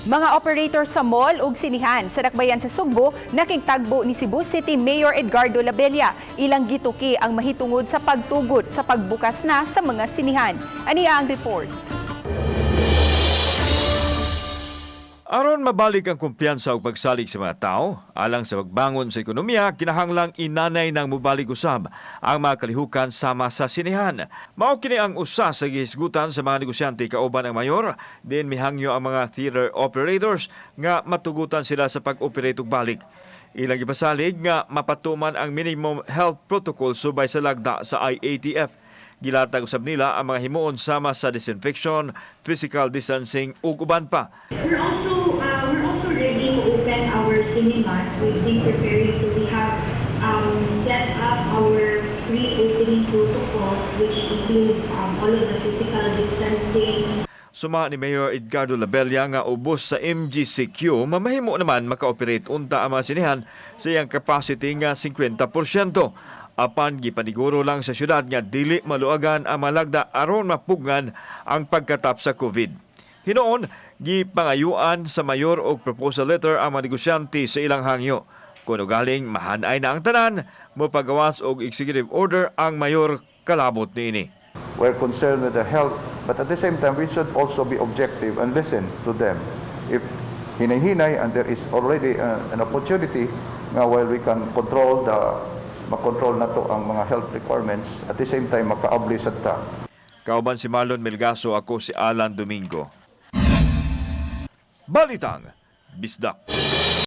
Mga operator sa mall ug sinihan sa dakbayan sa Sugbo nakigtagbo ni Cebu City Mayor Edgardo Labella. Ilang gituki ang mahitungod sa pagtugot sa pagbukas na sa mga sinihan. Ania ang report. Aron mabalik ang kumpiyansa ug pagsalig sa mga tao, alang sa pagbangon sa ekonomiya, kinahanglang inanay nang mobalik usab ang mga kalihukan sama sa sinehan. Mao kini ang usa sa gihisgutan sa mga negosyante kauban ang mayor, din mihangyo ang mga theater operators nga matugutan sila sa pag-operate og balik. Ilang gipasalig nga mapatuman ang minimum health protocol subay sa lagda sa IATF. Gilatag usab nila ang mga himuon sama sa disinfection, physical distancing ug uban pa. We're also ready to open our cinemas. We've been preparing, so we have set up our pre-opening protocols, which includes all of the physical distancing. Suma ni Mayor Edgardo Labella nga ubos sa MGCQ, mamahimo naman maka-operate unta ang mga sinehan sa iyang capacity nga 50%. Apan gipaniguro lang sa syudad nga dili maluagan ang mga lagda aron mapugngan ang pagkatap sa COVID. Hinoon, gipangayuan sa mayor og proposal letter ang mga negosyante sa ilang hangyo. Kung galing mahanay na ang tanan, mopagawas og executive order ang mayor kalabot niini. We're concerned with the health, but at the same time, we should also be objective and listen to them. If hinay-hinay and there is already an opportunity nga while we can control the makontrol na to ang mga health requirements, at the same time makaabli sad ta. Kauban si Marlon Melgaso, ako si Alan Domingo. Balitang Bisdak.